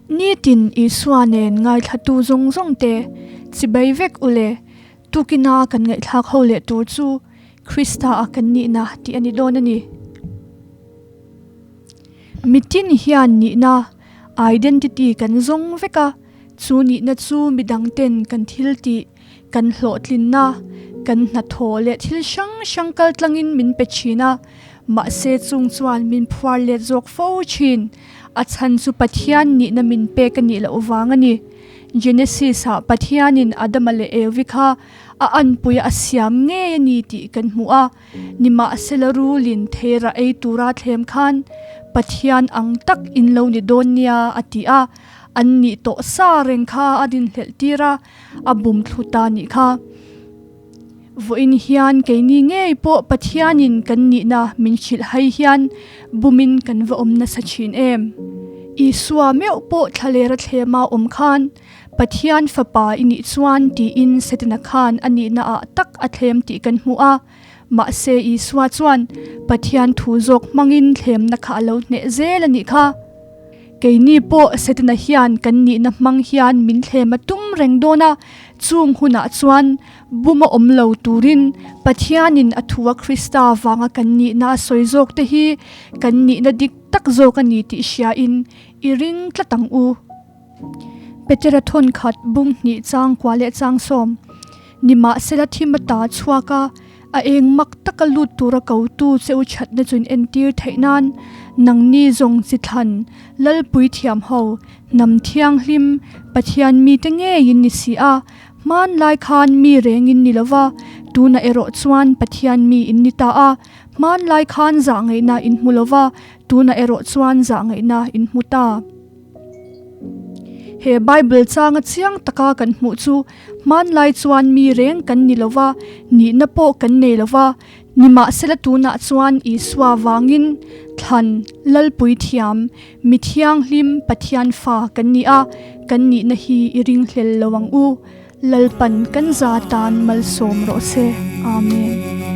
Nitin Isua nen ngaithlatu zawng zawng te chibai vek u le, tukina kan ngaihthlak ho leh tur chu Krista a kan nihna tih a ni dawn a ni. Mitin hian nihna, identity, kan zawng vek a, chu nihna chu midang ten kan thil tih, kan hlawhtlinna, kan hnathawh leh thil hrang hrang kal tlangin min pe thin a, mahse chung chuan min phuar let zawk fo thin. A chhan chu Pathian nihna min pek a nih loh vang a ni. Genesis-ah Pathianin Adama leh Evi kha a anpui a siam ngei a ni tih kan hmu a, nimahsela rulin theira ei tura thlem khan Pathian ang tak in lo ni dawn nia a ti a, an nih tawh sa reng kha a rinhlelh tir a, a bum thlu ta nih kha. Vawiin hian keini ngei pawh Pathianin kan nihna min hrilh hai hian bumin kan va awm nasa thin em? Isua meuh pawh thlalera thlema awm khan Pathian fapa i nih chuan tiin Setana khan a nihna ah tak a thlem tih kan hmu a, mahse Isua chuan Pathian thu zawk hmangin thlemna kha a lo hneh zel a nih kha. Keini pawh Setana hian kan nihna hmang hian min thlem a tum reng dawn a, chung hunah chuan bum a awm lo turin Pathianin a thua Krista vanga kan nihna a sawi zawk te hi kan nihna dik tak zawk a ni tih hriain i ring tlat ang u. Petera thawnkhat bung hnih chang kua leh chang sawm nimahsela thim ata chhuak a, A eng mak taka lut tura kotu che u thatna chu in entir theih nan nangni zawng chi thlan, Lalpui thiam ho, hnam thianghlim, Pathian mite ngeiin ni si a, hmanlai khan mi rengin ni lova, tunah erawh chuan Pathian mi in ni ta a, hmanlai khan zah ngaihna in hmu lova, tunah erawh chuan zah ngaihna in hmu ta. He Bible changa chiang taka kan hmuh chu hmanlai chuan mi reng kan ni lova, nihna pawh kan nei lova, nimahsela tunah chuan Isua vangin thlan Lalpui thiam, mi thianghlim Pathian fa kan ni a, kan nihna hi i ringhlel lo ang u. Lalpan kan za tan malsawm rawh se. Amen.